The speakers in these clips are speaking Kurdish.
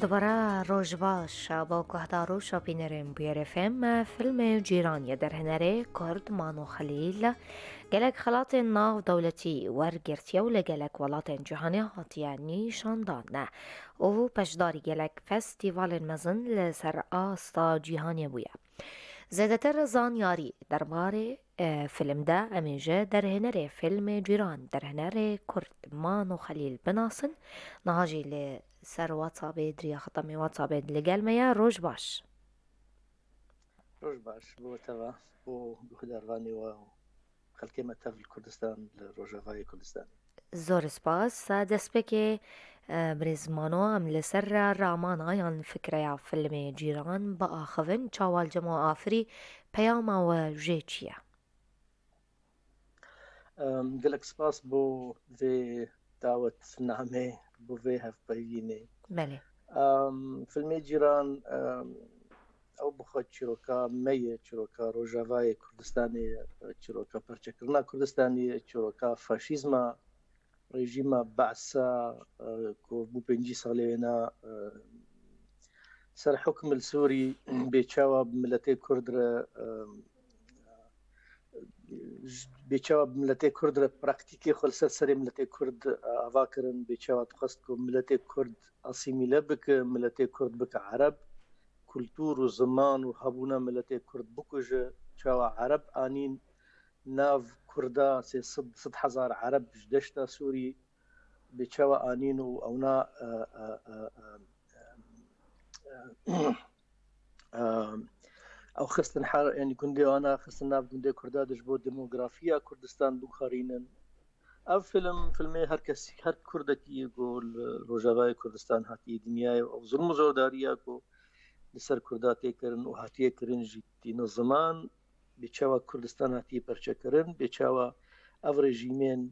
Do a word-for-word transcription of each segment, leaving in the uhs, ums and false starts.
Vara roj baş, bo guhdar û şopînerên Bûyer F M, filmê Cîran yê derhênerê Kurd Mano Xelîl, gelek xelatên nav dewletî wergirtiye û li gelek welatên cîhanê hatiye nîşandan û beşdarî gelek festîvalên mezin li ser asta cîhanê bûye. Zêdetir zanyarî derbarê, e, film de em ê ji derhênerê filmê Cîran, derhênerê Kurd Mano Xelîl binasin. Niha jî li ser WhatsAppê, di riya xetamê WhatsAppê li gel me ye. Roj baş. Roj baş bo te ve, bo guhdarvanê we û xelkê me tev li Kurdistan, li Rojavayê Kurdistanê. Zor spas. Destpêkê, e, birêz Mano, em li ser ramana yan fikreya filmê Cîran biaxivin. Çawa li Cemo Afirî peyama we jê çi ye? Em, gelek spas bo vê dawetnamê, bo vê hevpeyvînê. Belê. Em, filmê Cîran, em, ew bi xwe çîroka me ye, çîroka Rojavayê Kurdistanê ye, çîroka parçekirina Kurdistanê ye, çîroka faşîzma rejîma Be'sa, e, ku bû pêncî salê wêna, e, ser hukm li Sûrî bê çawa bi miletê Kurd re, e, bê çawa bi miletê Kurd re praktîkê xwe li ser serê miletê Kurd, e, ava kirin, bê çawa dixwest ku miletê Kurd asîmîle bike, miletê Kurd bike Ereb, kultûr û ziman û hebûna miletê Kurd bikuje, çawa Ereb anîn nav Kurda, sê sed, sed hezar Ereb ji deşta Sûrî bê çawa anîn û ewna, e, e, e, e, e, e, ew xistin her, yanî gundê wana xistin nav gundê Kurda de ji bo demografiya Kurdistan biguherînin. Ev film, filmê her kesî, her Kurdekî ye ku li Rojavayê Kurdistan hatiye dinyayê û ew zulm û zordariya ku li ser Kurda tê kirin û hatiye kirin jî tîne ziman, bê çawa Kurdistan hatiye perçekirin, bê çawa ev rejîmên,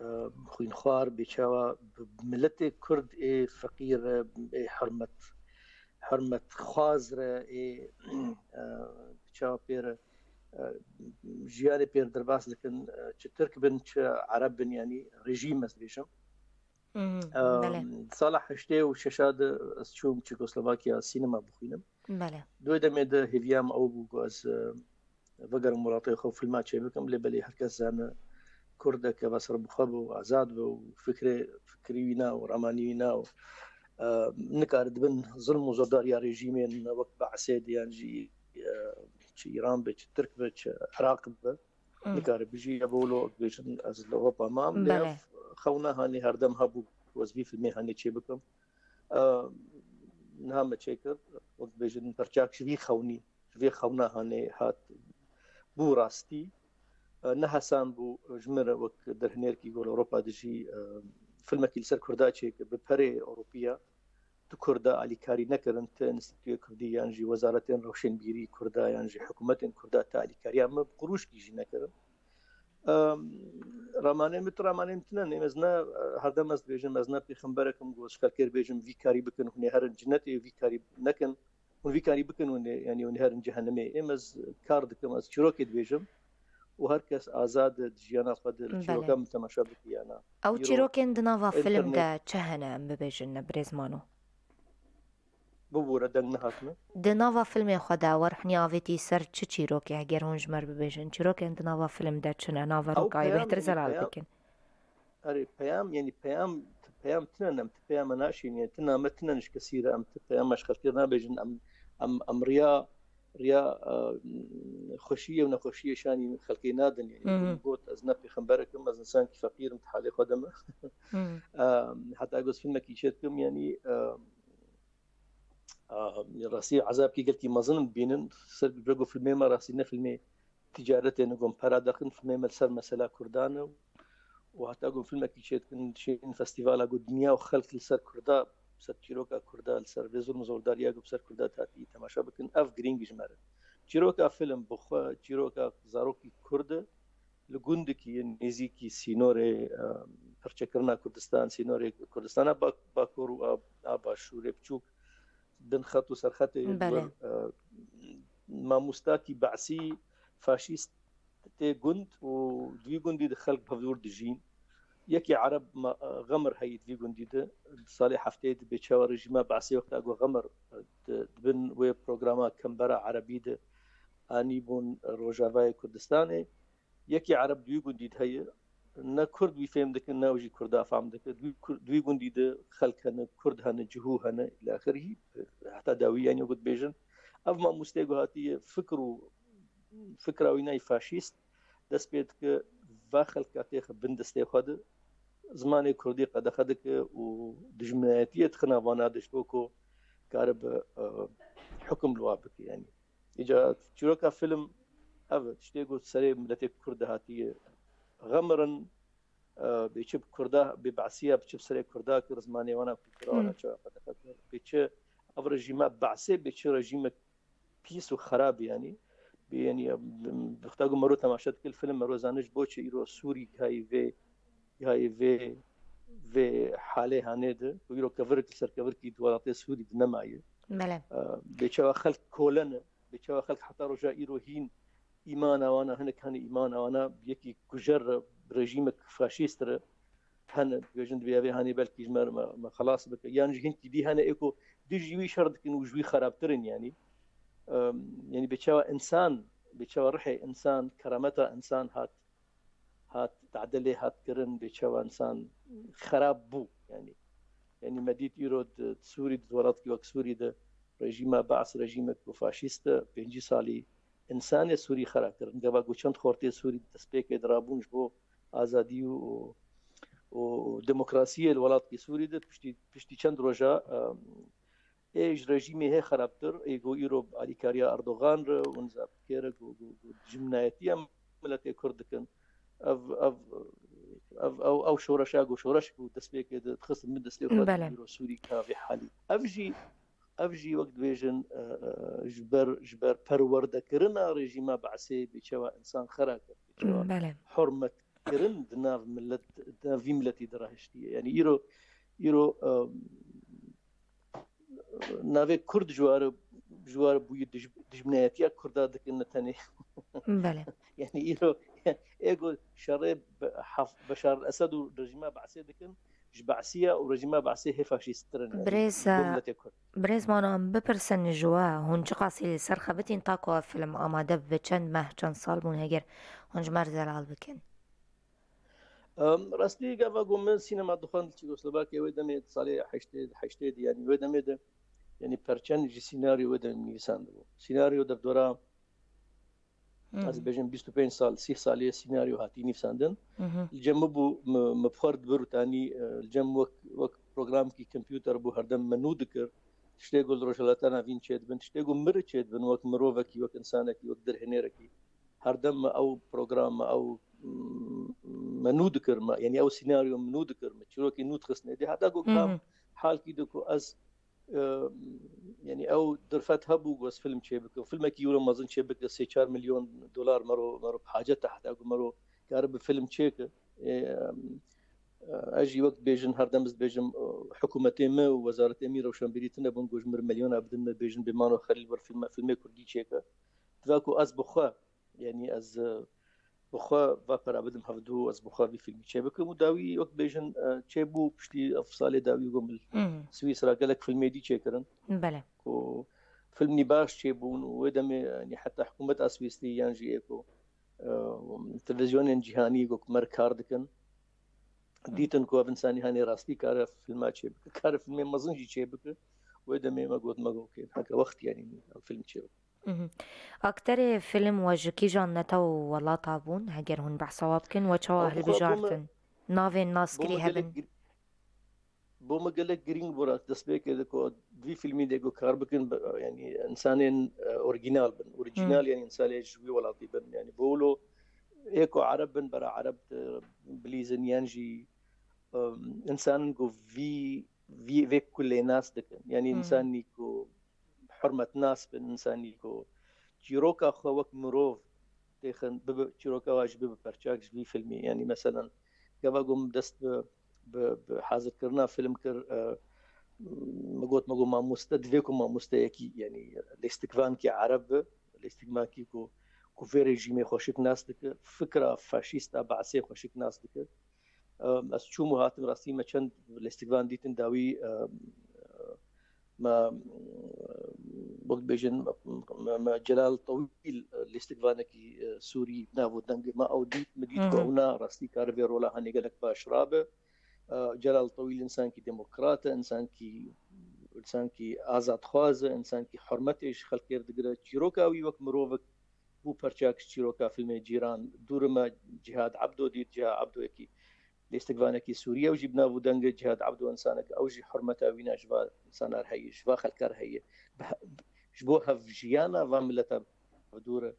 e, xwînxwar, bê çawa bi miletê Kurd ê feqîr re, ê hurmet, hurmetxwaz re, ê, e, bê çawa pê re, e, jiyanê pê re derbas dikin, e, çi Tirk bin, çi Ereb bin, yanî rejîm ez dibêjim. Mhm, E, belê. Sala heştê û şeşa de ez çûm Çekoslovakya sînema bixwînim. Belê. Di wê demê de hêviya min ew bû ku ez, e, vegerim welatê xwe û filma çêbikim, lê belê her kes zane Kurdek eva serbixwe be û azad be û fikrê, fikrî wîna û ramanî wîna û, e, nikare di bin zilm û zordariya rejîmên wek Be'sê de yan jî, e, çi Îran be, çi Tirk be, çi Iraq be, Hmm. nikare bijî. Ya bo wilo dibêjin ez li Ewropa mam, lê Belê. ev xewna hanê herdem hebû ku ez vî filmê hanê çêbikim. E, niha me çêkir, wek dibêjin, perçak ji vî xewnî, ji vê xewna hanê hat, bû rastî. E, ne hesan bû ji min re wek derhênerkî ku li Ewropa dijî, e, filmekî li ser Kurda çêkir, bi perê Ewropiya, tu Kurda alîkarî nekirin, ti Enstîtuyê Kurdî yan jî wezaretên rewşenbîrî Kurda yan jî hikûmetên Kurda ti alîkariya min bi qurûşkî jî nekirin. Em, ramanê min, tu ramanê min tune ne, ez ne, herdem ez dibêjim, ez ne pêxemberek im ku ez ji xelkê re bêjim, vî karî bikin, hûn ê herin cinetê, vî karî nekin, hûn vî karî bikin, hûn ê, yanî hûn ê herin cehennemê. Êm ez kar dikim, ez çîrokê dibêjim û her kes azad e di jiyana xwe de, li Belê. çîroka min temaşa bike ya na. Ew Îro çîrokên di nava film internet de çi hene, em bibêjin, birêz Mano? Bibûre, deng nehatine. Di nava filmê xwe de we ruhnî avêtî ser çi çîrokê, heger hûn ji me re bibêjin? Çîrokên di nava film de çi ne? Nava Ew roka yê peyam, bêhtir yanî zelal peyam, bikin. Erê, peyam, yanî peyam, peyam tine ne, em ti peyama naşîn, yanî ti name tine ne ji kesî re, em ti peyama ji xelkê re nabêjin, em, em, em riya, riya, e, xweşiyê û nexweşiyê şanî xelkê nadin, yanî Mhm. min got, ez ne pêxemberek im, ez insanekî feqîr im, di halê xwe de me. Mhm. E, heta ku ez filmekî çêdikim, yanî, e, A, rastî ezabkî gelkî mezin in dibînin. Ser rego filmê me rastî ne filmê ticaretê ne, gon pera dexin, filmê me li ser mesela Kurdan e û heta gon filmekî çêdikin, diçin festîvala ku dinya û xelk li ser Kurda, ser çîroka Kurda, li ser vê zulm û zordariya ku bi ser Kurda hatî temaşa bikin, ev girîng ji me re. Çîroka film bi xwe çîroka zarokî Kurd e, li gundekî yên nêzîkî sînorê, e, perçekirina Kurdistan, sînorê Kurdistana Bak-, Bakur û a, a Başûrê biçûk, bin xet û serxetê Belê. wer, e, mamostakî Be'sî, faşîst tê gund û di vî gundî de xelk bi hevdûr dijîn. Yekî Ereb Xemir heyî di vî gundî de, di salê heftê de bê çawa rejîma Be'sê wexta ku Xemir di bin wê programa Kembera Erebî de anî bûn Rojavayê Kurdistanê. Yekî Ereb di wî gundî de heye, ne Kurd wî fêm dikin, ne ew jî Kurda fam dike. Di wî gundî de xelk hene, Kurd hene, cihû hene, îlaxir hî heta dawî, yanî wekî dibêjin. Ev mamostê ku hatiye fikr û fikra wî nayê faşîst dest pê dike, va xelka têxe bin destê xwe de, zimanê kurdî qedexe dike û dijminayetiyê dixine vana de ji bo ku karibe, e, hukum li wa bike. Yanî, îca çîroka film ev e, tiştê ku serê miletê kurd de hatiye. Xemirin, e, bê çi bi kurda, bê Be'siya bi çi bi serê kurda kir, zimanê wana, kultura wana çawa qedexe kir. Bê çi ev rejîma Be'sê, bê çi rejîmek pîs û xerab, yanî. Bê, yanî, em, em, wexta ku mero temaşe dikir film, mero zane ji bo çi îro Sûrî gihayî vê, gihayî vê, vê halê hanê de, ku îro kevirek li ser kevirkî di welatê Sûrî de nemaye. Belê. E, bê çawa xelk kole ne, bê çawa xelk heta roja îro hîn îmana wana, hinek hene îmana wana, yekî kujer re, rejîmek faşîst re, hene, dibêjin, divê evê hanê belkî ji me re me, me xelas bike. Yan jî hinkî dî hene ê ku dijî wî şer dikin û ji wî xerabtir in, yanî. Em, yanî bê çawa însan, bê çawa rihê însan, kerameta însan hat, hat tadilê hat kirin, bê çawa însan xerab bû, yanî. Yanî me dît îro di, di Sûrî, di welatkî wek Sûrî de rejîma Be's, rejîmek ku faşîst e, pêncî salî însanê Sûrî xera kirin. Gava ku çend xortê Sûrî di destpêkê de rabûn ji bo azadî û, û, û demokrasiyê li welatkî Sûrî de piştî, piştî çend roja, em, ê ji rejîmê hê xerabtir, ê ku îro alîkariya Erdogan re û nizam dikê re ku, ku, ku dijminayetiya miletê Kurd dikin. Ev, ev, ev, ew, ew şoreşa ku şoreş ku destpêkê de dixistin min destê xwe Belê. Îro Sûrî ka vê halî. Ev jî, ev jî wek dibêjin, e, e, ji ber, ji ber perwerdekirina rejîma Be'sê bê çawa însan xera kir, bê çawa Belê. Hurmetkirin di nav milet, di nav vî miletî de rahiştiye. Yanî îro, îro, e, navê Kurd ji ware, ji ware bûyî dij-, dijminayetiya Kurda dikin ne tenê. Belê. Yanî îro ê ku şerê be-, haf-, Beşar Esed û rejîma Be'sê dikin, ji Be'siya û rejîma Be'sê hê faşîsttir in, yanî Birêz, bo miletê Kurd. Birêz Mano, em bipirsin ji we, hûn çiqasî li ser xebitîn ta ku ev film amade bibe, çend meh, çend sal bûn heger hûn ji me re zelal bikin? Em, rastî gava ku min sînema dixwend li Çekoslovakya wê demê di salê heştê, heştê de, yanî wê demê de, yanî perçen jî sînaryo wê demê min nivîsandibû. Sînaryo devdora, Hmm. ez dibêjim bîst û pênc sal, sîh salê sînaryo hatî nivîsandin. Mhm. Li cem min bû, mi, mi bi xwe re dibir û tanî, e, li cem wek, wek programkî kompûter bû, herdem me nû dikir. Tiştê ku li Rojhilata Navîn çêdibin, tiştê ku mi re çêdibin, wek mirovekî, wek însanekî, wek dirhênêrekî. Herdem me ew program, me ew, mm, me nû dikir, me, yanî ew sînaryo me nû dikir, me çîrokê nû dixistinê dê. Heta ku Hı hı. kam halkî de ku ez, e, yanî ew derfet hebû ku ez film çêbikim. Filmekî wilo mezin çêbike, sê çar milyon dolar mero, mero bi hacet e, heta ku mero kare bi film çêke. E, ez jî wek dibêjin, herdem ez dibêjim, e, hikûmetê me û wezaretê me rewşenbîrî tune bûn ku ji mir milyona bidin me, bêjin bê Mano Xelîl wir filme, filmê kurdî çêke. Diva ku ez bi xwe, yanî ez, e, bi xwe va pera bidim hevdû, ez bi xwe vî filmî çêbikim û dawî wek bêjin, e, çêbû piştî ev salê dawî ku min Hmm. Swîsra gelek filmê dî çêkirin. Belê. Ku filmî baş çêbûn û wê demê, yanî heta hikûmeta Swîsrî yan jî ê ku, e, televîzyonên cîhanî ku mer kar dikin, dîtin ku ev însanî hanê rastî kare filma çêbike, kare filmê mezin jî çêbike. Wê demê me got, me got, "Okey, heke wext yanî em film çêbikin." Mhm. Akterê film we ji kîjan neta û welata bûn? Heger hûn behsa wa bikin, we çawa Ew bi xwe bo me, hilbijartin? Navên bo naskirî me gelek hebin? gir-, bo me gelek girîng bû rast destpêkê de ku vî filmî de ku kar bikin, bi, yanî însanên, e, orîgînal bin. Orîgînal Hmm. yanî însanê ji wî welatî bin. Yanî bo wilo ê ku Ereb bin, bera Ereb de bilîzin yan jî, em, însanên ku vî, vî, vê kulê nas dikin. Yanî Hmm. însanî ku hurmetnas bin, însanî ku çîroka xwe wek mirov têxin, bibe, çîroka wa jî bibe perçak ji vî filmî. Yanî, meselen, gava ku min dest bi, bi, bi hazirkirina film kir, e, min got, me got, mamoste, divê ku mamosteyekî, yanî, lêstikvankî Ereb be, lêstikvankî ku, ku vê rejîmê xweşik nas dike, fikra faşîst a Be'sê xweşik nas dike. Ez çûm û hatim rastî me çend lêstikvan dîtin dawî me, wek dibêjin, me, me Celal Tewîl lêstikvanekî Sûrî nav û deng me ew dît, min dît ku ew na rastî kare vê rola hanê gelek baş rabe. Celal Tewîl insankî demokrat e, insankî, insankî azadxwaz e, insankî hurmetê ji xelkê re digire. Çîroka wî wek mirovek bû perçak ji çîroka filmê Cîran. Dûrî me Cihad Ebdo dît, Cihad Ebdo yekî lêstikvanekî Sûrî ye, ew jî bi nav û deng e. Cihad Ebdo insanek ew jî hurmeta wîna ji va insana re heye, ji va xelka re heye. Ji bo hevjiyana va mileta hevdû re,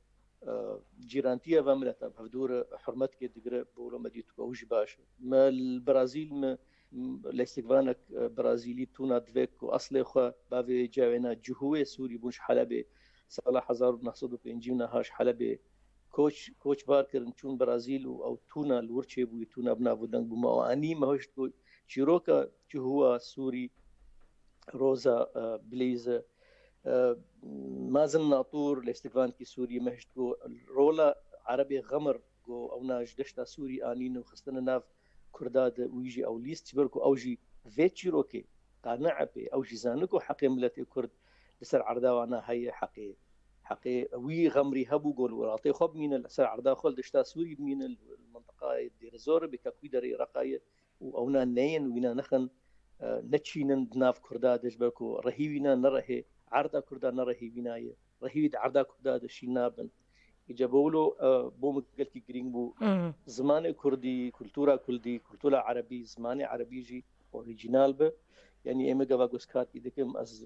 cîrantiya va mileta hevdû re hurmetkê digire, bi wilo me dît ku ew jî baş e. Me li Brazîl me lêstikvanek Brazîlî tûna divê ku eslê xwe bavê cawêna Cihûyê Sûrî bûn ji Helebê sala hezar û neh sed û pêncî û niha ji Helebê koç, koçbar kirin, çûn Brazîl û ew tûna li wir çêbûyî, tûna bi nav û deng bû me. Ew anî me hişt ku çîroka Cihûya Sûrî, Roza Blaze, Mazin Natûr, lêstikvanekî Sûrî, me hişt ku rola Erebê Xemir ku ewna ji deşta Sûrî anîn û xistine nav Kurda de, wî jî ew lîst, ji ber ku ew jî vê çîrokê qane be, ew jî zane ku heqê miletê Kurd li ser erda wana heye, heqê, heqê wî Xemrî hebû ku li welatê xwe bimîne, li ser erda xwe li deşta Sûrî bimîne, li mintiqayê Dêrezor bê, Kekwî Derê Reqayê û ewna neyên wîna nexin, neçînin di nav Kurda de, ji ber ku rehî wîna nerehê, erda Kurda nerehî wîna ye. Rehî wî di erda Kurda de şîn nabin. Îca bo wilo, bo min gelkî girîng bû. Zimanê Kurdî, kultura Kurdî, kultura Erebî, zimanê Erebî jî orîjînal be. Yanî ê min gava ku ez karkî dikim, ez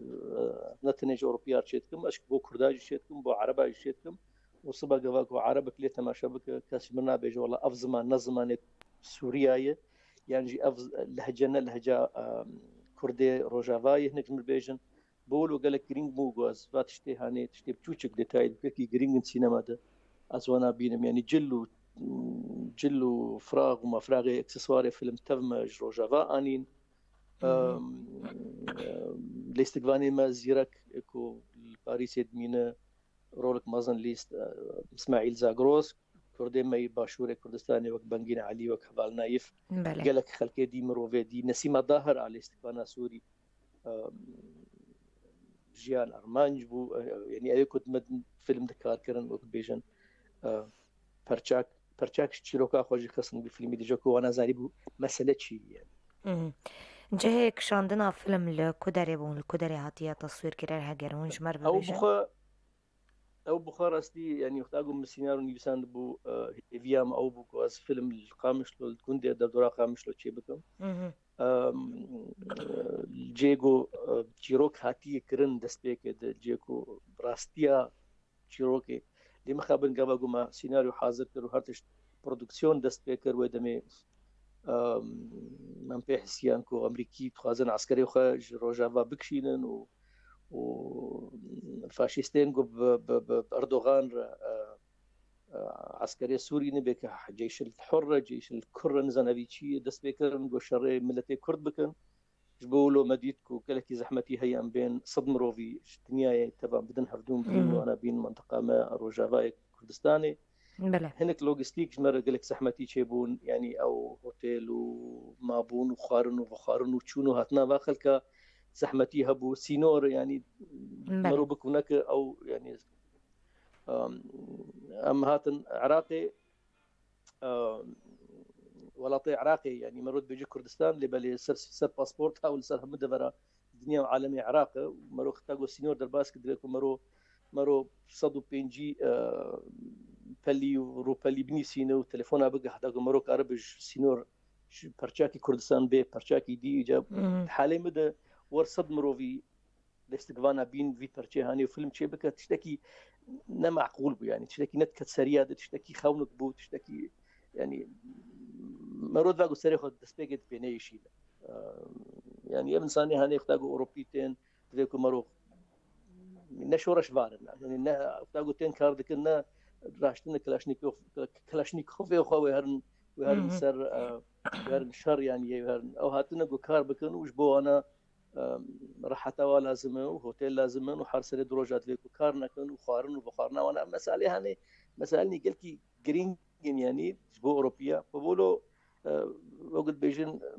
ne tenê ji Ewropiya çê dikim, ez bo Kurda jî çê dikim, bo Ereba jî çê dikim. Û siba gava ku Erebek lê temaşe bike, kes ji min nabêje, wela ev ziman ne zimanê Sûriya ye, yan jî ev lehce ne lehca Kurdê Rojava ye, hinek ji min bêjin. Bi wilo gelek girîng bû ku ez va tiştê hanê, tiştê biçûçik, detayê dikekî girîng in sînema de. Ez wana bînim, yanî cil û, cil û firax û mafiraxê, ekseswarê film tev me ji Rojava anîn. Em, em, lêstikvanê me zîrek ku li Parîsê dimîne, rolik mezin lîst, e, Îsmaîl Zagros, Kurdê me yê Başûrê Kurdistanê wek Bengîn Elî, wek Heval Nayîf, Belê. Gelek xelkê dî, mirovê dî, Nesîma Dahir a lêstikvana Sûrî, e, Jiyan Armanc bû, e, yanî ew ê ku me film de kar kirin, wek bêjin, e, perçak, perçak ji çîroka xwe jî xistin vî filmî de, ji ku wana zanîbû mesele çi ye. Mhm. Cihê kişandina film li ku derê bûn, li ku derê hatiye teswîrkirin, heger hûn ji me re bibêjin? Ew bi xwe Ew bi xwe rastî, yanî wexta ku min sînaro nivîsandibû, e, hêviya min ew bû ku ez film li Qamişlo, li gundê derdora Qamişlo çê bikim. Mhm. Em, e, cê ku, e, çîrok hatiye kirin destpêkê de, cê ku rastiya çîrokê. Lê mixabin gava ku me sînaryo hazir kir û her tişt produksiyon dest pê kir wê demê, em, em pê hisiyan ku Amerîkî dixwazin eskerê xwe ji Rojava bikişînin û, û faşîstên ku bi, bi, bi Erdogan re, e, e, eskerê Sûrî nebe ke Ceyşil Hur re, Ceyşil Kur re, nizan evî çi ye, dest pê kirin ku şerê miletê Kurd bikin. Ji bo wilo me dît ku gelekî zehmetî heye em bên sed mirovî ji dinyayê teva bidin hevdûn bîn, Mhm. wana bîn mintiqa me Rojavayê Kurdistanê. Belê. Hinek logîstîk ji me re gelek zehmetî çêbûn, yanî ew hotel û mabûn û xwarin û vexwarin û çûn û hatina va xelka zehmetî hebû. Sînor, yanî Belê. mero biku neke ew, yanî, em, em hatin Iraqê, e, welatê Iraqê, yanî mero dibêje Kurdistan, lê belê ser, ser pasport ew li ser hemû devera dinya û alemê Iraq e. Mero xeta ku sînor derbas kir, divê ku mero, mero sed û pêncî, e, pelî û rûpelî binîsîne û telefona bike, heta ku mero karibe ji sînor, ji perçakî Kurdistan bê perçakî dî. Îca Mhm. halê min de wer sed mirovî lêstikvana bîn vî perçê hanê û film çê bike, tiştekî ne meqûl bû, yanî tiştekî ne diket seriya de, tiştekî xewnik bû, tiştekî, yanî mero diva ku serê xwe destpêkê dipêne yeşîl e. Yanî ev insanê hanê xta ku Ewropî tên, divê ku mero ne şoreşvar in, yanî ne xta ku tên kar dikin, ne raştine Kalashnikov, Kalashnikovê xwe wê herin, wê herin Mhm. ser, e, wê herin şer, yanî yê wê herin. Ew hatine ku kar bikin û ji bo wana em, reheta wa lazim e û hotel lazim in û her serê du roja divê ku kar nekin û xwarin û vexwarina wan. Em meselê hene, meselê gelkî girîng in, yanî ji bo Ewropiya. Bi wilo e, wek dibêjin, e,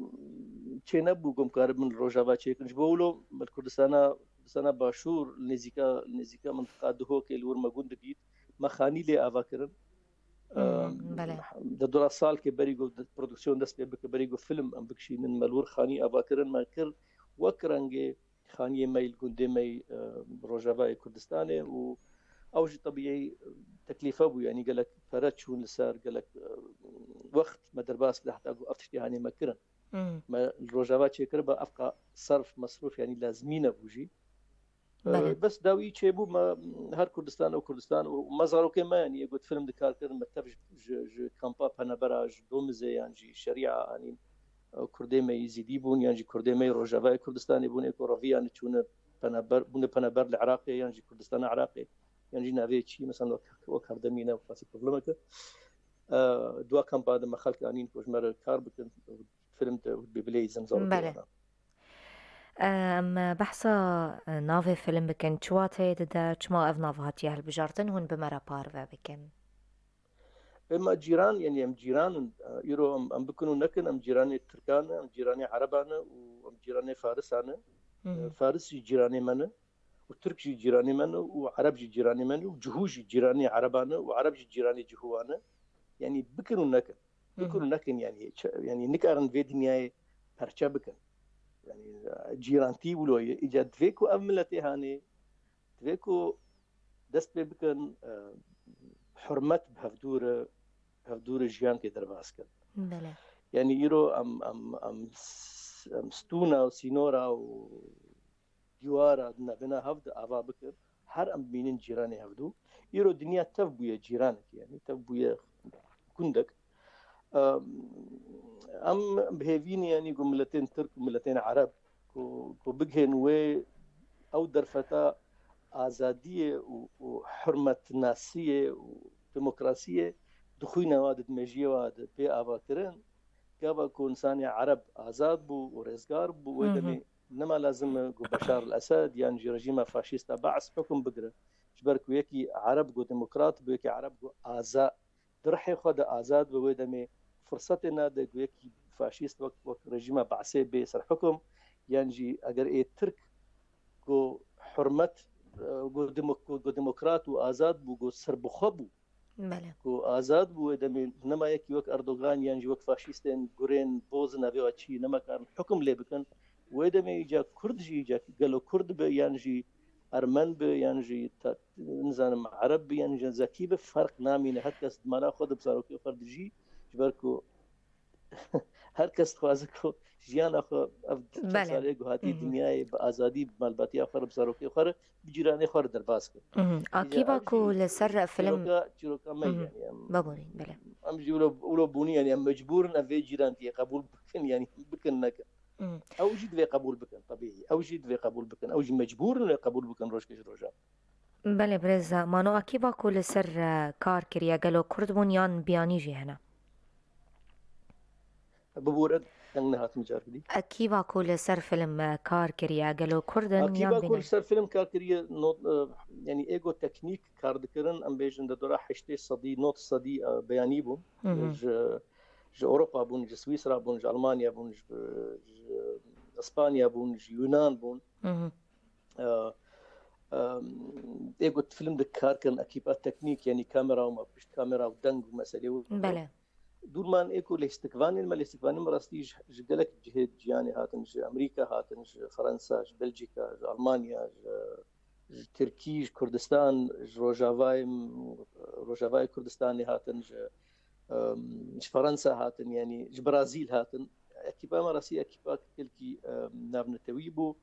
çênebû ku em karibin li Rojava çêkin. Ji bo wilo me li Kurdistana, Kurdistana Başûr, li nêzîka, li nêzîka mintiqa Duhokê li wir me gund digît, me xanî lê ava kirin. Hmm, E, belê. Di dora salkê berî ku produksiyon dest pê bike, berî ku film em bikişînin, me li wir xanî ava kirin, me kir wek rengê xaniyê me yî li gundê me yî, e, Rojavayê Kurdistanê û ew jî tebî teklîfe bû, yanî gelek pere çûn li ser, gelek, e, wext me derbas kir heta ku ev tiştê hanê me kirin. Hmm. Me li Rojava çêkiriba, ev qa serf, mesrûf, yanî lazimî nebû jî. E, Belê. Bes dawî çêbû me her Kurdistan û Kurdistan û me zarokê me, yanî yê got film dikar kirin, me tev ji, ji, ji kampa penebera ji Domizê yan jî Şerîa anîn. Kurdê me yî Zîdî bûn, yan jî Kurdê me yî Rojavayê Kurdistanê bûn, ê ku reviyane çûne penaber, bûne penaber li Iraqê, yan jî Kurdistana Iraqê, yan jî navê çî, mesela wek, wek hevdemî ne, wek qasî problemeke. E, dua kampa de me xelk anîn ku ji me re kar bikin, film de bê bileyîzin zarokê Belê. wana. Em behsa, e, navê film bikin. Çi wateyê dide? Çima ev nav hatiye hilbijartin? Hûn bi me re parve bikin. Ema cîran, yanî em cîran in. Îro em, em bikin û nekin, em cîranê Tirkan in, em cîranê Ereban in û em cîranê Farisan in. Hı hı. Faris jî cîranê me ne û Tirk jî cîranê me ne û Ereb jî cîranê me ne û Cihû jî cîranê Ereban in û Ereb jî cîranê Cihûwan in. Yanî bikin û nekin. Hı hı. Bikin û nekin, yanî, ç-, yanî nikarin vê dinyayê perçe bikin. Yanî, e, cîrantî wilo ye. Îca divê ku ev miletê hanê, divê ku dest pê bikin, e, hurmet bi hevdû re, hevdû re jiyankê derbas kin. Belê. Yanî îro em, em, em s-, em stûna û sînora û dîwara di navbêna hev de ava bikin. Her em bimînin cîranê hevdû. Îro dinya tev bûye cîranek, yanî tev bûye gundek. Em, em bi hêvî ne, yanî ku miletên Tirk û miletên Ereb ku, ku bigihên wê ew derfeta azadiyê û, û hurmetnasiyê û demokrasiyê di xwîna wa de, di mejiyê wa de pê ava kirin. Gava ku însanê Ereb azad bû û rêzgar bû, wê Hı hı. demê nema lazim e ku Beşar el-Esed yan jî rejîma faşîst a Baas hukum bigire. Ji ber ku yekî Ereb ku demokrat bû, yekî Ereb ku aza-, di rihê xwe de azad be, wê demê firsetê nade ku yekî faşîst wek, wek rejîma Baasê bê ser hukum, yan jî eger ê Tirk ku hurmet, e, ku demok-, ku demokrat û azad bû, ku serbixwe bû, Belê. ku azad bû, wê demê nema yekî wek Erdogan yan jî wek faşîstên gurên boz navê wa çî nema karin hukum lê bikin. Wê demê îca Kurd jî, îca gelo Kurd be yan jî Ermen be yan jî ta-, nizanim Ereb be yan jî Zekî be, ferq namîne. Her kes di mala xwe de bi zarokê xwe dijî, ji ber ku her kes dixwaze ku jiyana xwe ev çend Belê. salê ku hatî Hı hı. dinyayê bi azadî, bi malbatiya xwe re, bi zarokê xwe re, bi cîranê xwe re derbas kir. Mhm. Îca Akîba ev ku jî li ser film çîroka, çîroka me Mhm. yanî em, Biborîn, belê. em jî wilo, wilo bûnî, yanî em mecbûr in ev vê cîrantiyê qebûl bikin, yanî bikin nekin. Mhm. Ew jî divê qebûl bikin, tebîî. Ew jî divê qebûl bikin. Ew jî mecbûr in wê qebûl bikin rojke ji rojan. Belê birêz Mano, a kî va ku li ser, e, kar kiriye, gelo Kurd bûn yan biyanî jî hene? Bibûre, deng nehatim car bidî. A kî va ku li ser film, e, kar kiriye, gelo Kurd in A kî yan va ku li bîne? ser film kar kiriye, not, e, yanî ê ku teknîk kar dikirin, em bêjin di dora heştê sedî, nod sedî, e, beyanî bûn. Hı hı. Ji, ji Ewropa bûn, ji Swîsra bûn, ji Almanya bûn, ji, ji Îspanya bûn, ji Yunan bûn. Hı hı. E, e, ê ku film de kar kirin, ekîpa teknîk, yanî kamera û ma pişt kamera û deng û meselê û Belê. Dûrman ê ku lêstikvanên me, lêstikvanên me rastî ji, ji gelek cihê cîhanê hatin, ji Amerîka hatin, ji Fransa, ji Belcîka, ji Almanya, ji, ji Tirkî, ji Kurdistan, ji Rojavayê, Rojavayê Kurdistanê hatin, ji, em, ji Fransa hatin, yanî ji Brazîl hatin. Ekîpa me rastî ekîpa gelkî, em, navnetewî bû.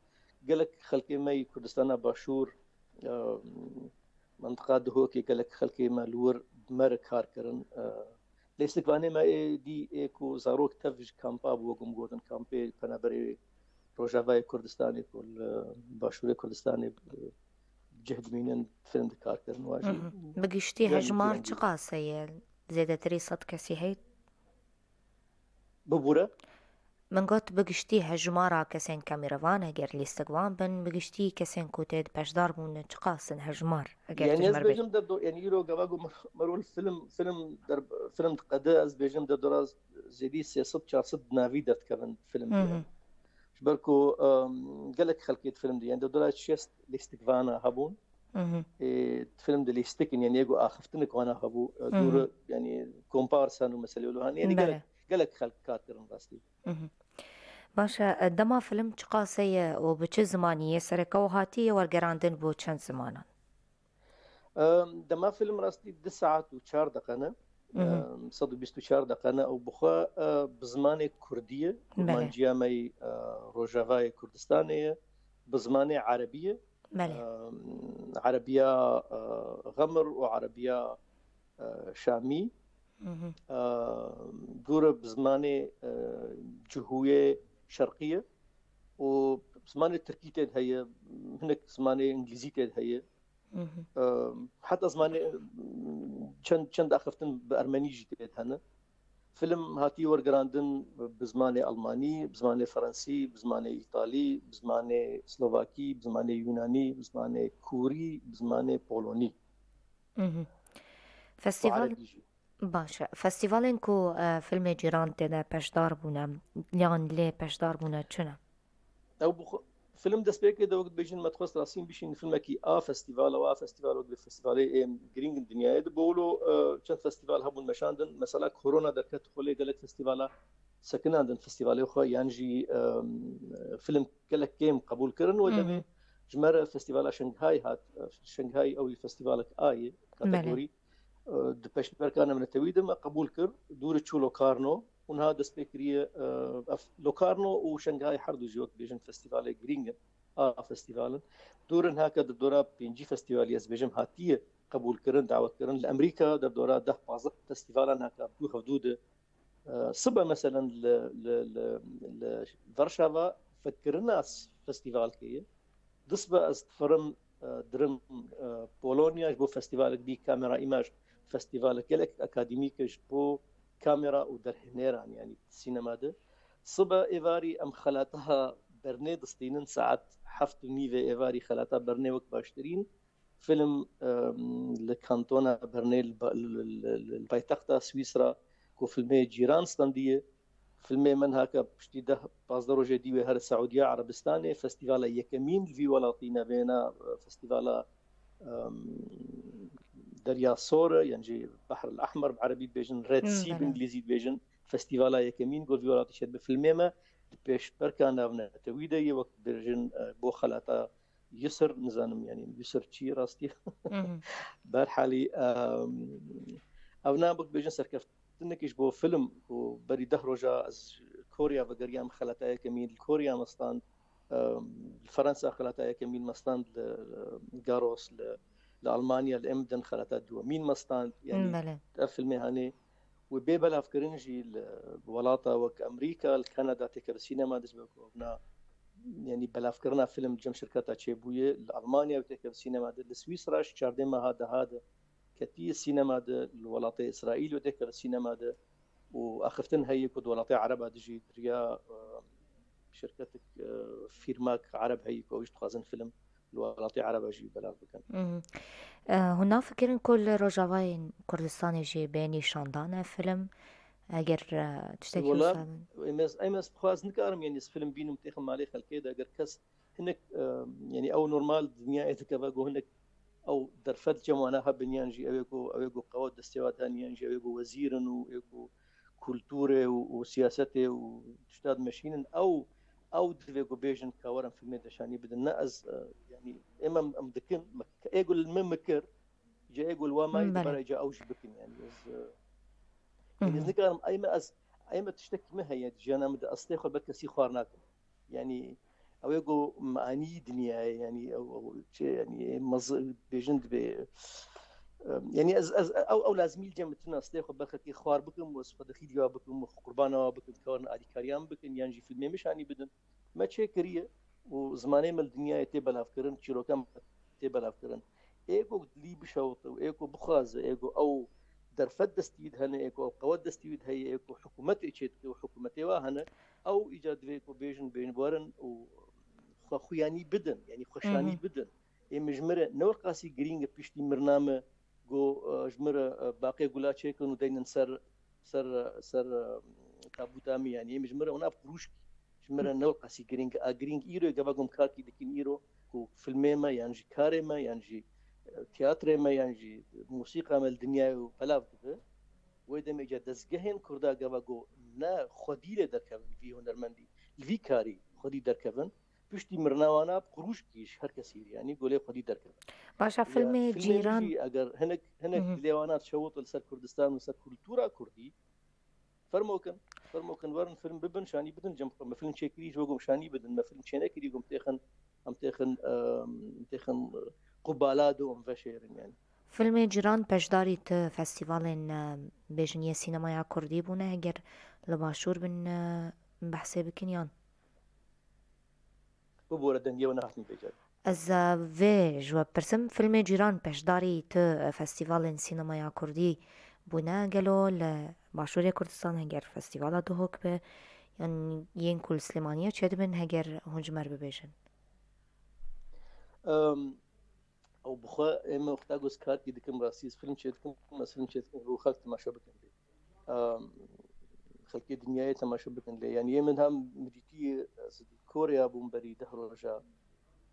Gelek xelkê me yî Kurdistana Başûr, em, mentiqa Duhokê gelek xelkê me li wir bi me re kar kirin. E, Lêstikvanê me ê dî ê ku zarok tev ji kampa bû, wek hûn gotin, kampê penaberê Rojavayê Kurdistanê ku li Başûrê Kurdistanê bi cih dimînin, film dikar kirin wa jî. Hı hı. Bi giştî Yanî hejmar yanî çiqas heye? Zêdetirî sed kesî heyt? Bibûre? Min got bi giştî hejmara kesên kemîrevan eger lîstikvan bin, bi giştî kesên ku tê de beşdar bûne çiqas in hejmar eger Yani tu ez ji me re bêt. Bêjim de do, yani îro gava ku mer-, merol film, film der, film diqede, ez bêjim de dora zêdî sê sed çar sed navî derdikevin film diye. Ji ber ku, em, gelek xelkê di film diye. Yani de dora şêst lîstikvana hebûn. Ê, film de lîstikin, yani ego axiftinik wana hebû. E, dûr, yani kompars hanu meselê lo hani, yani gelek, Bele. Gelek xelk kar kirin rastî. Baş e, dema film çiqas heye û bi çi zimanî yê sereke û hatiye wergerandin bo çend zimanan? Em, dema film rastî du saet û çar deqe ne. Em, sed û bîst û çar deqe ne û bi xwe, e, bi zimanê kurdî ye. Bele. Kurmanciya me yî, e, Rojavayê Kurdistanê ye. Bi zimanê erebî ye. Bele. Em, erebiya, e, Xemir û erebiya, e, Şamî. E, dûre bi zimanê, e, Cihûyê Şerqî ye. Û zimanê Tirkî tê de heye, hinek zimanê Îngilîzî tê de heye. Em, heta zimanê, em, çend, çend axiftin bi ermenî jî tê de hene. Film hatî wergerandin bi zimanê almanî, bi zimanê fransî, bi zimanê îtalî, bi zimanê slovakî, bi zimanê yûnanî, bi zimanê kûrî, bi zimanê polonî. Festîval, Erebî jî. Baş e. Festîvalên ku, e, filmê cîran tê de beşdar bûne, yan lê beşdar bûne çi ne? Ew bi xwe, film destpêkê de wek dibêjin me dixwest rastîn bişîn filmekî a festîval, ew a festîval wek festîvalê ên girîng in dinyayê de. Bi wilo, e, çend festîval hebûn meşandin. Mesela korona derket xwe lê gelek festîvala sekinandin festîvalê xwe yan jî, e, film gelek kêm qebûl kirin. Wê demê ji me re festîvala Şenghayê hat. E, Şenghayê ew jî festîvalek A ye, Belê. Kategorî. E, di pêşberka navnetewî de me qebûl kir. Dûr çû Locarno û niha dest pê kiriye, e, ev Locarno û Şenghayê her du jî wek bêjin festîvalê girîng in, a festîval in. Dûr in hake di dora pêncî festîvalî ez bêjim hatiye qebûl kirin, dawet kirin. Li Emerîka di dora deh pazdeh festîvalan hake du hevdû de. E, sibe meselen li, li, li, li Varşava fekirina s-, festîvalkê ye. Disibe ez difirim, e, dirim, e, Polonya ji bo festîvalek dî, Kamera Imaj festîvalek gelek akademîk e ji bo kamera û derhêneran, yanî sînema de. Sibe êvarî em xelata Bernê distînin saet heft û nîvê êvarî xelata Bernê wek baştirîn. Film, em, li kantona Bernê li ba-, li, li, li, li paytexta Swîsra ku filmê cîran standiye. Filmê min hake piştî deh pazdeh rojê dî wê here Saûdiya Erebistanê, festîvala yekemîn li vî welatî nevêna, festîvala, em, Derya Sor e, yan jî Behr el Ehmer bi erebî dibêjin, Red Hmm, Sea bi belê. Îngilîzî dibêjin. Festîvala yekemîn ku vî welatî çêdibe. Filmê me di pêşberka navnetewî de ye, wek dibêjin, e, bo xelata Yusr, nizanim, yanî Yusr çi ye rastî? Mhm. Berhalî, em, ev ne, wek bêjin, serkeftinekî ji bo film ku berî deh roja ez Korya vegeriyam, xelata yekemîn li Korya me stand, em, li Fransa xelata yekemîn me stand, li, em, Garos, li, li Almanya, li Emden xelata duwemîn me stand. Yanî Hmm, belê. Ev filmê hanê wê bê belavkirin jî li welata wek Amerîka, li Kanada têkeve sînema de ji ber ku evna, yanî belavkirina film cem şirketa çêbûye, li Almanya wê têkeve sînema de, li Swîsra ji çardê meha deha de ketiye sînema de, li welatê Îsraîl wê têkeve sînema de û axiftin heye ku di welatê Ereba de jî di riya, e, şirketek, e, fîrmak Ereb heye ku ew jî dixwazin film li welatê Ereba jî belav bikin. Mhm. E, hûn nafikirin ku li Rojavayê Kurdistanê jî bê nîşandane film? Eger, e, tiştekî Wela, wisa em ez, em ez bi xwe ez nikarim, yanî ez film bînim têxim malê xelkê de, eger kes hinek, e, yanî ew normal dinyayê dikeve ku hinek ew derfet cem wana hebin yan jî ew ê ku, ew ê ku qewet destê wan hene yan jî ew ê ku wezîr in û ê ku kulturê û, û siyasetê û tişta dimeşînin, ew, ew divê ku bêjin ka werin filmê de şanî bidin. Ne ez, e, yanî êm em, em dikin, me, ê ku li min min kir, ca ê ku li wan mayî Hmm, belê. Dibare ca ew jî bikin, yanî ez, e, yanî ez Mhm. nikarim, ey me ez, ey me tiştekî me heye, di jiyana min de ez tê xwe ber kesî xwar nakim. Yanî ew ê ku manî dinyayê, yanî ew, ew çi, yanî mez-, bêjin dibê, em, yanî ez, ez, ew, ew lazimî li cem min tune, ez tê xwe ber xelkê xwar bikim û ez xwe dexîlî wa bikim û qurbana wa bikim, dikarin alîkariya min bikin, yan jî filmê min şanî bidin. Me çê kiriye û zimanê me li dinyayê tê belavkirin, çîroka me tê belavkirin. Ê ku dilî bişewite û ê ku bixwaze, ê ku ew derfet destî wî hene, ê ku ew qewet destî wî heye, ê ku hikûmetê çêdike û hikûmetê wa hene, ew îcar divê ku bêjin, bên werin û xwe xuyanî bidin, yanî xweşanî bidin. Ê min ji min re ne wek qasî girîng e piştî mirina me ku, e, ji min re, e, baqê gula çêkin û deynin ser, ser, ser, e, tabûta min, yanî ê min ji min re wana bi rûşkî. Ji min re ne wek qasî girîng e. A girîng îro ye, gava ku em karkî dikin îro ku filmê me yan jî karê me yan jî, e, tiyatrê me yan jî mûsîqa me li dinyayê û belav dibe. Wê demê ca dezgehên Kurda gava ku ne xwedî lê derkevin vî hunermendî, li vî karî xwedî derkevin, piştî mirina wana bi qurûşkî ji her kesî, yanî golê xwedî derkevin. Baş e, Ya filmê filmê min Cîran. Jî eger hinek, hinek Hı hı. dilê wana şewit li ser Kurdistan û ser kultura Kurdî, fermo kin, fermo kin, werin film bibin, şanî bidin cem xwe. Me film çêkirî ji bo ku em şanî bidin, me film çênekirî ku em têxin, em têxin, em têxin qubala do em veşêrin yanî. Filmê Cîran beşdarî tu festîvalên, e, bêjin yê sînemaya Kurdî bûne, heger li Başûr bin, e, behsê bikin yan? Bibore dengê we nehatin pêçer. Ez, e, vê ji we pirsim, filmê Cîran beşdarî tu, e, festîvalên sînemaya Kurdî bûne gelo li Başûrê Kurdistan heger festîvala Duhok be, yan yên ku li Silêmaniyê çêdibin heger hûn ji me re bibêjin? Em, ew bi xwe ê min wexta ku ez karkî dikim, rastî ez film çêdikim, ez film çêdikim, ku xelk temaşe bikin lê. Em, xelkê dinyayê temaşe bikin lê. Yanî ê min hem min dîtî, ez li Koreya bûm berî deh roja.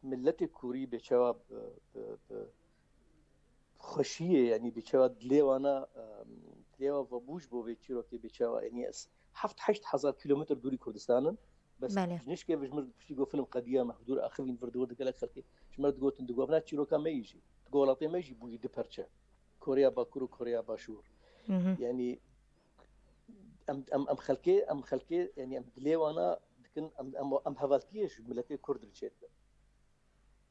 Miletê Kurî bêçawa bi, bi, bi xweşiyê, yanî bêçawa dilê wana, em, dilê wan vebû ji bo vê çîrokê bêçawa. Yanî ez heft heşt hezar kilometre dûrî Kurdistanim. Bes Belê. Ji nişkê ve ji min piştî got film qediya me, hevdûr axivîn vir di wir de gelek xelkê ji me digotin, digot, "Na çîroka me yî jî, digot welatê me jî bûyî du perçe. Koreya Bakur û Koreya Başûr." Hı hı. Yanî em, em, em xelkê, em xelkê, yanî em dilê wana dikin, em, em, em hevaltiyê ji miletê Kurd re çêdikin.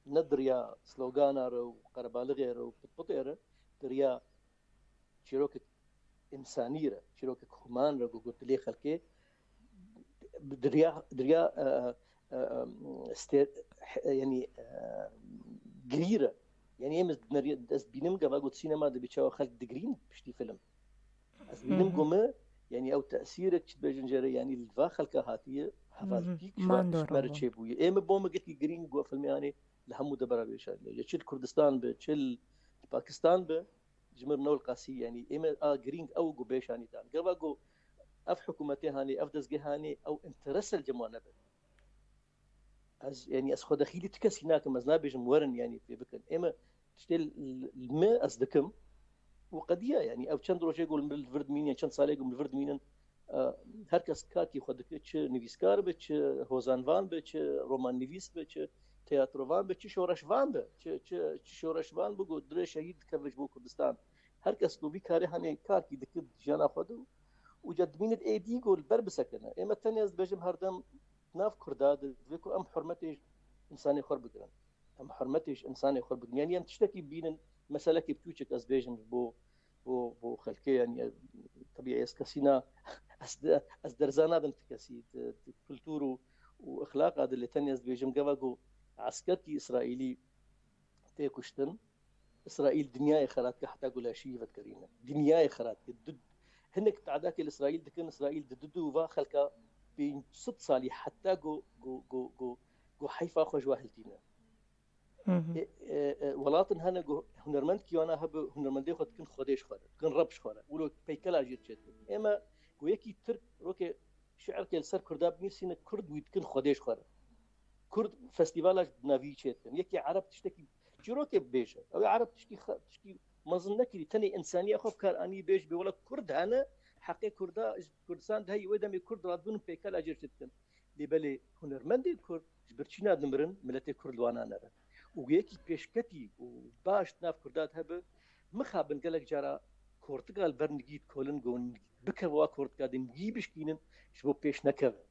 Ne di riya slogana re û qerebalixê re û pitpitê re, di riya çîrokek însanî re, çîrokek human re, ku got dilê xelkê, di riya, di riya, e, e, e, stêr-, e, yanî, e, girî re. Yanî em ez dineriye-, ez dibînim gava got sînema dibî çawa xelk digirîn piştî film. Ez Hı dibînim hı. ku me, yanî ew tesîrek çi dibêjin jê re, yanî li va xelka hatiye, Hı hı. hevaltîk ji Mandor ji me re bû. çêbûye. Ê me bo me gelkî girîng ku filmê hanê li hemû debera vêşanî. Ya çi li Kurdistan be, çi li Pakistan be, ji mir newil qasî, yanî ê me a girîng ew ku bêşanî dan. Gava ku ev hikûmetê hanê, ev dezgeh hanê, ew interese li cem wan nebe. Ez, yanî ez xwe dexîlî ti kesî nakim, ez nabêjim werin, yanî pê bikin. Ê me tiştê li, li me ez dikim û qediya, yanî ev çend rojê ku li vir dimînin, çend salê ku li vir dimînin, e, her kes karkî xwe dike, çi nivîskar be, çi hozanvan be, çi romannivîs be, çi teyatrovan be, çi şoreşvan be, çi, çi, çi şoreşvan be ku dirê şehîd dikeve ji bo Kurdistan. Her kes ku vî karê hanê karkî dike jiyana xwe de û ca dimînit êdî ku li ber bisekine. Ê me tenê ez dibêjim her dem nav Kurda de divê ku em hurmetê ji însanê xwe bigirin. Em hurmetê ji însanê xwe bigirin. Yanî em tiştekî bînin, meselekî biçûçik ez bêjim bo, bo, bo xelkê, yanî, e, tebî ez kesî na, ez de, ez derza nadim ti kesî, di, di kultur û, û exlaqa de lê tenê ez dibêjim gava ku eskerkî Îsraîlî tê kuştin, Îsraîl dinyayê xera dike heta ku laşî vegerîne. Dinyayê xera dike. Du, hinek teadakê li Îsraîl dikin, Îsraîl di du du va xelka pênc sed salî heta ku, ku, ku, ku, ku heyfa xwe ji we hiltîne. Hı hı. E, e, e, welatin hene ku hunermend kî wana hebe, hunermendê xwe dikin Xwedê ji xwe re, dikin Reb ji xwe re. Wilo peykela jî çêdikin. Ê me ku yekî Tirk rokê şi'rkê li ser Kurda binîsîne, Kurd wî dikin Xwedê ji xwe re. Kurd festîvala ji navî çêdikin. Yekî Ereb tiştekî çîrokê bibêje. Ew ê Ereb tişkî xe-, tişkî mezin nekirî. Tenê însaniya xwe bi kar anî bêj bê wela Kurd hene, heqê Kurda, ji Kurdistan de heyî wê demê Kurd radibin û peykela jê çêdikin. Lê belê hunermendên Kurd ji birçîna dimirin, miletê Kurd li wana nere. Û yekî pêşketî û baş di nav Kurda de hebe, mixabin gelek cara kortika li ber nigî dikolin, got bikeve wa kortika de nigî bişkînin, ji bo pêş nekeve.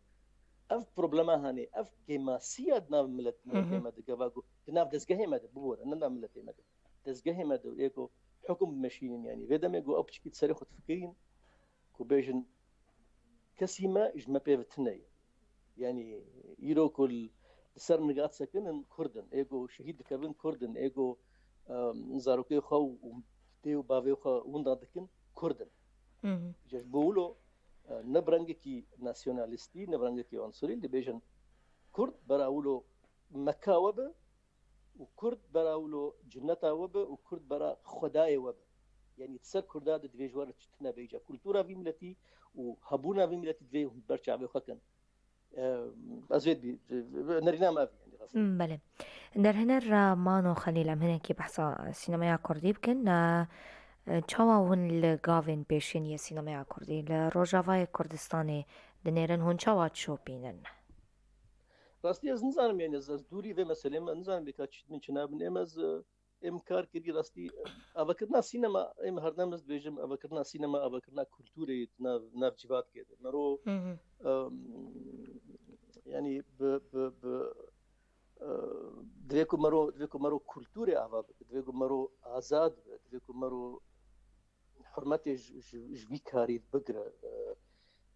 Ev problema hanê, ev kêmasiya di nav milet, Hı hı. miletê me de, gava ku di nav dezgehê me de, bibore, ne nav miletê me de. Dezgehê me de ê ku hukum dimeşînin, yanî vê demê ku ew piçikî di serê xwe difikirîn, ku bêjin kesî me ji me pê ve tune ye. Yanî îro ku li, li ser niga disekinin Kurd in, ê ku şehîd dikevin Kurd in, ê ku, em, zarokê xwe û, û dê û bavê xwe winda dikin Kurd in. Ji bo wilo, e, ne bi rengekî nasyonalîstî, ne bi rengekî unsurî, dibêjin Kurd bera wilo Meka we be û Kurd bera wilo cinneta we be û Kurd bera Xwedayê we be. Yanî di ser Kurda de divê ji we re çi tune be îca. Kultura vî miletî û hebûna vî miletî divê hûn ber çavê xwe kin. E, ez vê dibî, nerîna me ev e, yanî rast. Hmm, belê. Derhener re Mano Xelîl, em hinekî behsa sînemeya kurdî bikin. E, e, çawa hûn li gavên pêşîn yê sînemeya kurdî li Rojavayê Kurdistanê dinêrin, hûn çawa dişopînin? Rastî ez nizanim, yanî ez, ez dûrî vê meselê me nizanim, bêka çi min çi nabin. Êm ez, e, êm kar kirî rastî, e, avakirina sînema, êm herdem ez dibêjim, avakirina sînema, avakirina kulturê di nav, nav civakê de. Mero, Hı hı. em, yanî bi, bi, bi, e, divê ku mero, divê ku mero kulturê ava bibe, divê ku mero azad be, divê ku mero hurmetê ji, ji, ji vî karî bigire. E,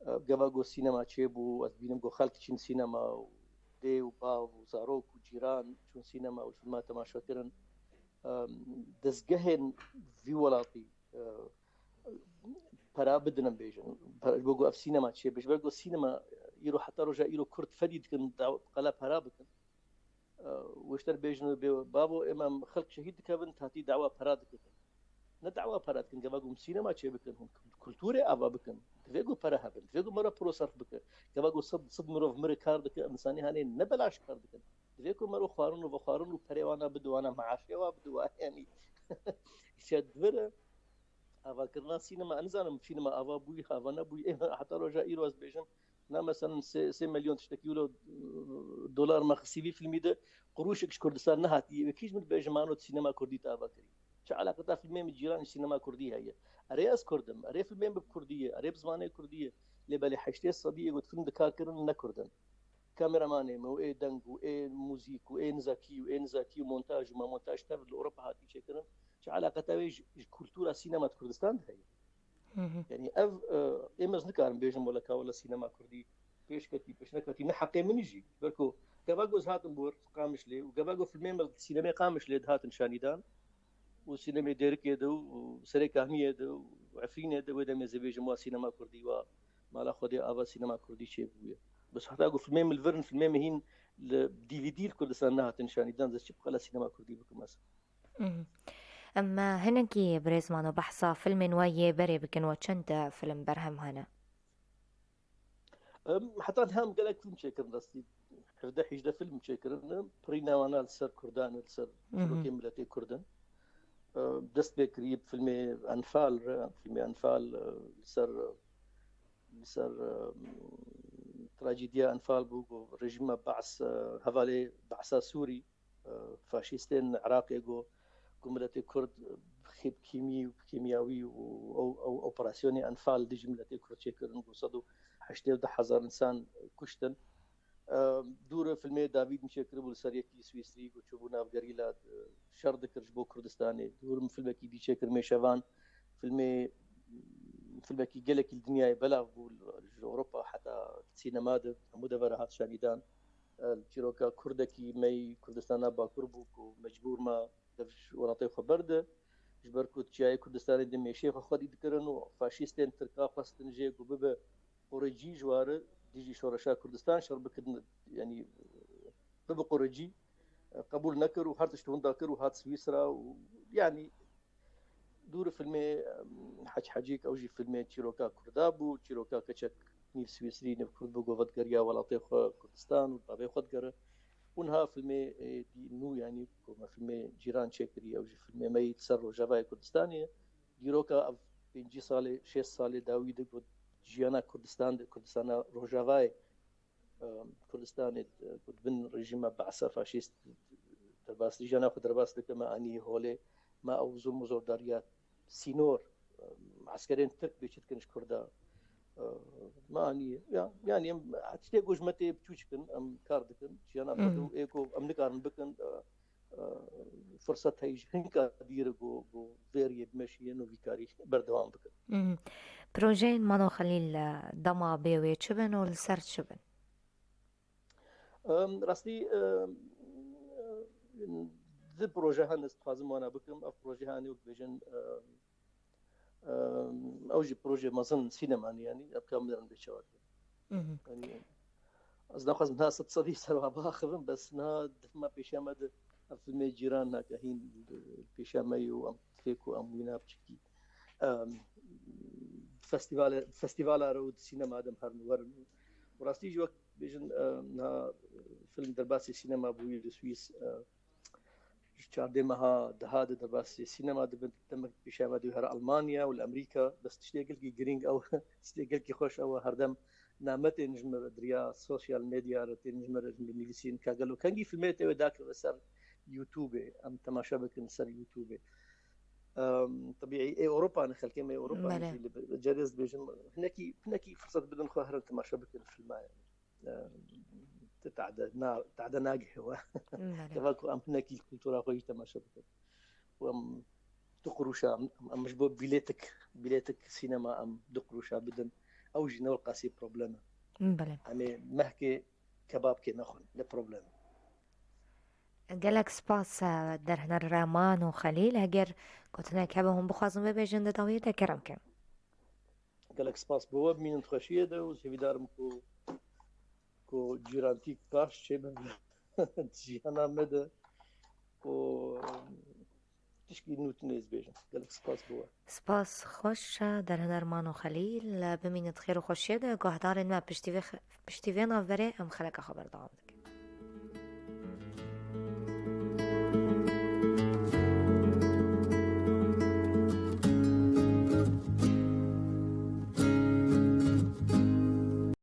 e, gava ku sînema çêbû, ez dibînim ku xelk çîn sînema û dê û bav û zarok û cîran çûn sînema û filma temaşe kirin. E, dezgehên vî welatî, e, pera bidin em bêjin. Pera, ji bo ku ev sînema çêbe. Ji ber ku sînema îro heta roja îro Kurd fedî dikin, da, qala pera bikin. E, û ji te re bêjin, bê, bavo, êm em xelk şehîd dikevin, tatî dawa pera dikitin. Ne dawa pera dikin, gava ku em sînema çê bikin, hûn kulturê ava bikin. Divê ku pere hebin, divê ku mero piro serf bike. Gava ku sed, sed mirov mire kar dike, em insanî hanê ne belaş kar dikin. Divê ku mero xwarin û vexwarin û perê wana bide wana, maaşê wa bide wa, yanî. Îşe divire, avakirina sînema, ez nizanim sînema ava bûyî, ava nebûyî. Ê, heta roja îro ez bêjim, na, meselen, sê, sê milyon tiştekî wilo, e, dolar me xistî vî filmî de, qurûşek ji Kurdistan nehatî. Wekî ji min dibêje, Mano, tu sînema kurdî te ava kirî. Çi eleqeta filmê min cîran ji sînema kurdî heye? Erê ez Kurd im, erê filmê min bi kurdî ye, erê bi zimanê kurdî ye. Lê belê heştê sedî yê ku film dikar kirin ne Kurd in. Kameramanê me û ê deng û ê muzîk û ê nizakî û ê nizakî û montaj û mamontaj tev li Ewropa hatî çêkirin. Çi eleqeta wê ji, ji kultura sînema di Kurdistan de heye? Hı hı. Yanî ev, e, êm ez nikarim bêjim wele ka wele sînema kurdî pêş ketî, pêş neketî, ne heqê min jî. Ber ku gava ku ez hatim bor Qamişlê û gava ku filmê me sînemê Qamişlê dihatin şanîdan û sînemê Dêrikê de û Serê Kahniyê de û Efrînê de, wê demê ez ê bêjim wa sînema kurdî, wa mala Xwedê ava sînema kurdî çêbûye. Bes heta ku filmê min li vir in, filmê min hîn li D V D li Kurdistan nehatin şanîdan, ez çi bi qala sînema kurdî bikim ez? Mhm. Em, e, hinekî birêz Mano behsa filmên we yê berê bikin, we çend, e, film berhem hene? Em, heta niha em gelek film çêkirin rastî. Hevdeh hîjdeh film çêkirin. Pirîna wana li ser Kurdan, li ser Mhm. çîrokên miletê Kurd in. E, dest pê kiriye bi filmê Enfal re, filmê Enfal, e, li ser, li ser, e, trajediya Enfal bû, ku rejîma Baas, e, hevalê Baasa Sûrî, e, faşîstên Iraqê ku, ku miletê Kurd xî-, kîmî û kîmyawî û ew, ew operasyonê Enfal dijî miletê Kurd çêkirin, ku sed û heştê û du hezar însan kuştin. E, dûr filmê Davîd min çêkiribû li ser yekî Swîsrî, ku çûbû nav gerîla, e, şer dikir ji bo Kurdistanê. Dûr min filmekî dî çêkir, Mêşevan. Filmê, filmekî gelekî li dinyayê belav bû, ji Ewropa heta sînema de, hemû devera hat şanîdan. E, çîroka Kurdekî me yî Kurdistana Bakur bû ku mecbûr ma dev ji welatê xwe berde. Ji ber ku di çiyayê Kurdistanê de mêşê xwe xwedî dikirin û faşîstên Tirka xwestin jê ku bibe qoricî ji ware dijî şoreşa Kurdistan şer bikin, yanî bibe qoricî, e, qebûl nekir û her tişt winda kir û hat Swîsra û, yanî, dûr filmê, em, Hec Hecîk, ew jî filmê çîroka Kurda bû, çîroka keçek nîv Swîsrî, nîv Kurd bû, ku vedigeriya welatê xwe Kurdistan û bavê xwe digere. Û niha filmê, e, dî nû, yanî ku me filmê Cîran çêkirî, ew jî filmê me yî li ser Rojavayê Kurdistanê ye. Dîroka ev pêncî salê, şêst salê dawî de ku jiyana Kurdistan de, Kurdistana Rojavayê, e, Kurdistanê, e, ku di bin rejîma Baasa faşîst derbas, jiyana xwe derbas dike, me anî holê, me ew zulm û zordariya sînor, e, eskerên Tirk bê çi dikin ji Kurda, e, me anî. Ya, yanî em tiştê ku ji me tê biçûçik in, em kar dikin, jiyana xwe Hmm. de û ê ku em nikarin bikin, e, e, firset heye ji hinka dî re ku, ku vê riyê bimeşiyin û vî karî berdewam bikin. Mhm. Projeyên Mano Xelîl, e, dema bê wê çi bin û li ser çi bin? Em, rastî, em, di proje hene, ez dixwazim wana bikim. Ev proje hene, wek bêjin, em, Ew jî proje mezin sînemanî, yanî ev ka minerin bê çawa dibe. Yanî ez naxwazim niha sed sedî ser wa biaxivim, bes niha di filma pêşiya me de, ev filmê Cîran nake hîn pêşiya me yê û em fêk û em wîna piçikî, em, festîvale-, festîvala re û di sînema de em herin werin. Û rastî jî wek bêjin, em, niha film derbasî sînema bûyî li Swîs, em, ji çardeh meha deha de derbasî sînema dibin, demek pêşiya me dê here Almanya û li Amerîka, bes tiştê gelkî girîng ew, tiştê gelkî xweş ew e, herdem name tên ji me re di riya sosyal medya re tên ji me re, ji min binivîsîn ka gelo kengî filmê te wê dakeve ser YouTubeê, em temaşe bikin ser YouTubeê. Em, tebîî ê Ewropa ne, xelkê me Ewropa ne, Belê. Jî li, carê ez dibêjim, hinekî, hinekî firset bidin xwe herin temaşe bikin filma, yanî. Em, te tade na-, tade nagihe we. Belê. Teva ku em hinekî kultura xwe jî temaşe bikin. Û em du qurûşa, em, em ji bo bîletik, bîletik sînema em du qurûşa bidin. Ew jî ne qasî problem e. Belê. Em ê mehkê kebabkê nexwin, ne problem. Gelek spas, e, derhner Reman û Xelîl. Heger gotinek hebe hûn bixwazin bibêjin di dawiyê de, kerem ke. Gelek spas bo we, bimînin xweşiyê de û hêvîdar im ku, ku cîrantîk baş çêbe jiyana me de û tişkî nû tune ez bêjim. Gelek spas bo we. Spas xweş e, derhner Reman û Xelîl. Bimînit xêr û xweşiyê de, guhdarên me piştî vê xe-, piştî vê navberê em xeleka xwe berdewam dikin.